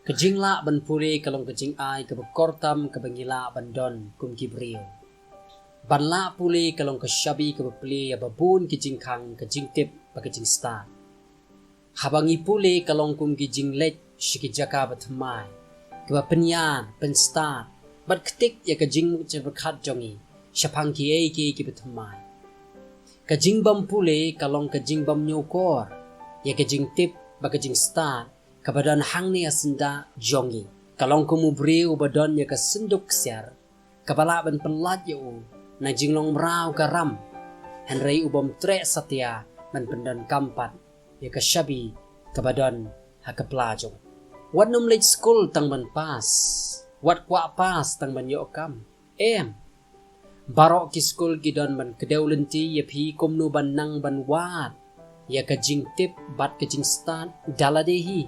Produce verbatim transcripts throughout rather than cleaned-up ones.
Ka jinglah ban pule ka long ka jingai kaba kordor tam kaba ngi lah ban don kum ki briew. Ban lah pule ka long ka shabi kaba plie ïa babun ki jingkhang, ka jingtip bad ka jingstad. Haba ngi pule ka long kum ki jingleit sha ki jaka bathymmai, kaba pynïar, pynstad bad ktik ïa ka jingmut jingpyrkhat jong ngi shaphang kiei kiei kiba thymmai. Ka jingbym pule ka long ka jingbym ñiewkor ïa ka jingtip bad ka jingstad kaba don hangne ha syndah jong ngi. Ka long kum u briew uba don ïa ka synduk ksiar kaba lah ban pyllait ïa u na jinglong mraw ka ram, hynrei u bym treh satia ban pyndonkam pat ïa ka shabi kaba don ha ka pla jong u. Wat nym leit skul tang ban pass, wat kwah pass tang ban ïoh kam. Em. Baroh ki skul ki don ban kdew lynti ïa phi kumno ban nang ban wad ïa ka jingtip bad ka jingstad da lade hi.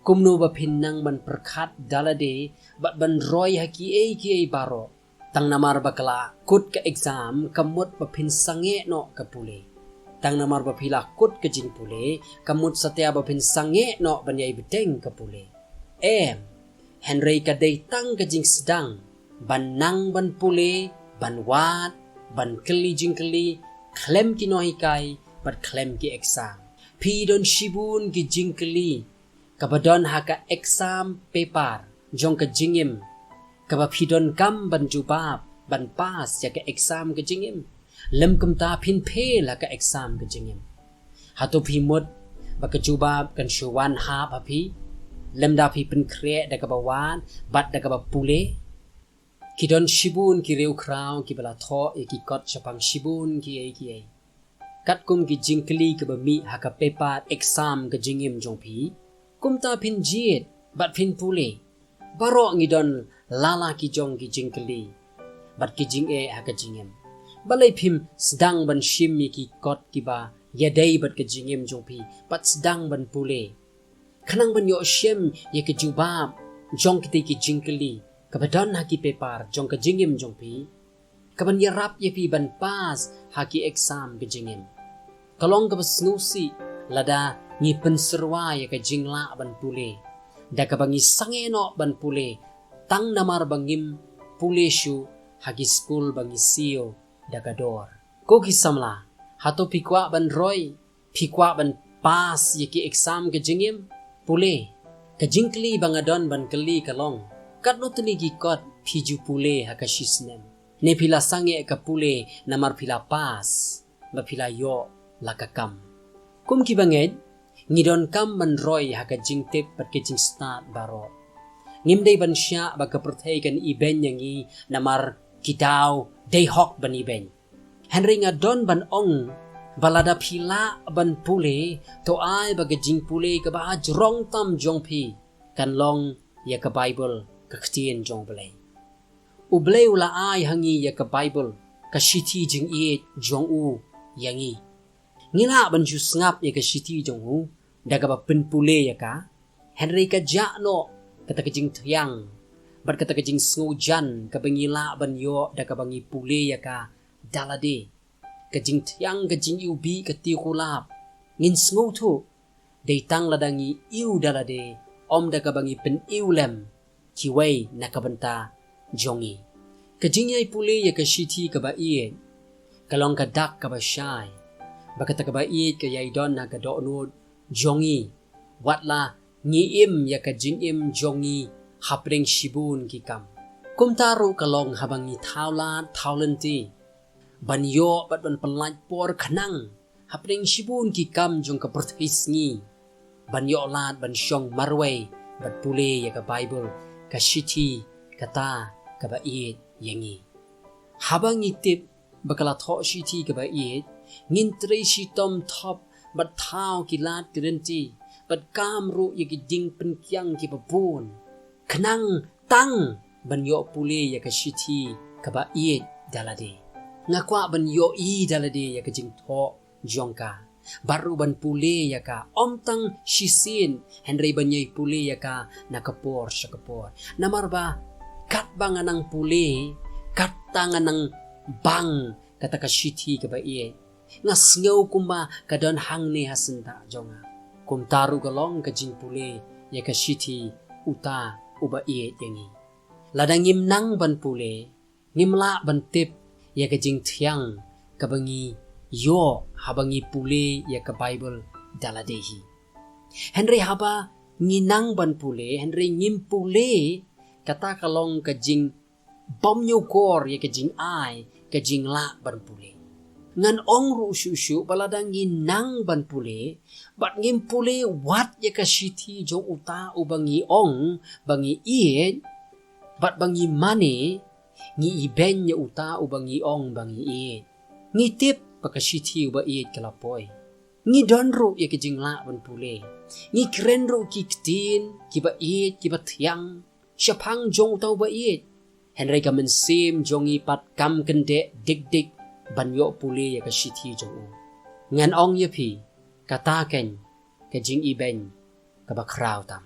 Kumno ba phin nang ban pyrkhat da lade bad ban roi ha kiei kiei baroh. Tang namar ba ka la kut ka exam ka mut ba phin sangeh noh ka pule. Tang namar ba phi la kut ka jingpule ka mut satia ba phin sangeh noh ban ïai bteng ka pule. Em. Hynrei ka dei tang ka jingsdang ban nang ban pule, ban wad, ban kylli jingkylli khlem ki nonghikai bad khlem ki exam. Phi don shibun ki jingkylli kaba don ha ka exam paper jong ka jingim, kaba phi donkam ban jubab ban pass ïa ka exam ka jingim. Lym kumta phin fail ha ka exam ka jingim. Hato phi mut ba ka jubab kan shu wan hap ha phi lymda phi pynkhreh da kaba wad bad da kaba pule? Ki don shibun ki riewkhraw kiba la thoh ïa ki kot shaphang shibun kiei kiei. Katkum ki jingkylli kiba mih ha ka paper exam ka jingim jong phi, kumta phin jied bad phin pule. Baroh ngi don la la ki jong ki jingkylli bad ki jingeh ha ka jingim. Balei phim sdang ban shim ïa ki kot kiba ïadei bad ka jingim jong phi bad sdang ban pule, khnang ban ïoh shem ïa ka jubab jong kitei ki jingkylli kaba don ha ki paper jong ka jingim jong phi, kaban ïarap ïa phi ban pass ha ki exam ka jingim? Ka long kaba sngewsih lada ngi pynsyrwa ïa ka jinglah ban pule da kaba ngi sangeh noh ban pule tang namar ba ngim pule shuh ha ki skul ba ngi siew da ka dor. Ko ki samla, hato phi kwah ban roi, phi kwah ban pass ïa ki exam ka jingim? Pule. Ka jingkylli ba nga don ban kylli ka long, katno tylli ki kot phi ju pule ha ka shisnem? Ne phi la sangeh ka pule namar phi la pass bad phi la ïoh la ka kam? Kum ki bangeit, ngi donkam ban roi ha ka jingtip bad ka jingstad baroh. Ngim dei ban shah ba ka pyrthei kan ibeiñ ïa ngi namar ki daw dei hok ban ibeiñ. Hynrei nga don ban ong ba lada phi lah ban pule, to ai ba ka jingpule kaba jrong tam jong phi kan long ïa ka Baibl, ka ktien jong U Blei. U Blei u la ai ha ngi ïa ka Baibl, ka shithi jingïeit jong u ïa ngi. Ngi lah ban shu sngap ïa ka shithi jong u da kaba pynpule ïa ka, hynrei ka jah noh kata ka jingthiang bad kata ka jingsngewjan kaba ngi lah ban ïoh da kaba ngi pule ïa ka da lade. Ka jingthiang, ka jingiwbih, ka tiekulap, ngin sngewthuh dei tang lada ngi ïoh da lade, ym da kaba ngi pyniwlem kiwei na ka bynta jong ngi. Ka jingïai pule ïa ka shithi kaba ïeit ka long ka dak kaba shai ba kata kaba ïeit ka ïai don ha ka dohnud jong ngi, wat la ngi im ïa ka jingim jong ngi hapdeng shibun ki kam. Kumta ruh ka long haba ngi thaw lad thaw lynti ban ïoh bad ban pyllait por khnang hapdeng shibun ki kam jong ka pyrthei sngi, ban ïoh lad ban shong marwei bad pule ïa ka Baibl, ka shithi kata kaba ïeit ïa ngi. Haba ngi tip ba ka la thoh shithi kaba ïeit, ngin trei shitom thop bad thaw ki lad ki lynti bad kam ruh ïa ki jingpynkiang kiba bun, khnang tang ban ïoh pule ïa ka shithi kaba ïeit da lade. Nga kwah ban ïohi da lade ïa ka jingthoh jong ka bad ruh ban pule ïa ka, ym tang shisien, hynrei ban ïai pule ïa ka na ka por sha ka por. Namar ba katba nga nang pule, katta nga nang bang kata ka shithi kaba ïeit, nga sngew kumba ka don hangne ha syndah jong nga. Kumta ruh ka long ka jingpule ïa ka shithi uta uba ïeit ïa ngi. Lada ngim nang ban pule, ngim lah ban tip ïa ka jingthiang kaba ngi ïoh haba ngi pule ïa ka Baibl da lade hi. Hynrei haba ngi nang ban pule, hynrei ngim pule, kata ka long ka jingbymñiewkor ïa ka jingai, ka jinglah ban pule. Ngan ong ruh shuh shuh ba lada ngi nang ban pule, bad ngim pule wat ïa ka shithi jong uta uba ngi ong ba ngi ïeit, bad ba ngi mane, ngi ibeiñ ïa uta uba ngi ong ba ngi ïeit. Ngi tip ba ka shithi uba ïeit ka la poi. Ngi don ruh ïa ka jinglah ban pule. Ngi kren ruh ki ktien kiba ïeit, kiba thiang shaphang jong uta uba ïeit. Hynrei ka mynsiem jong ngi pat kam kyndeh dik dik ban ïoh pule ïa ka shithi jong u. Ngan ong ïa phi, kata keiñ ka jingibeiñ kaba khraw tam.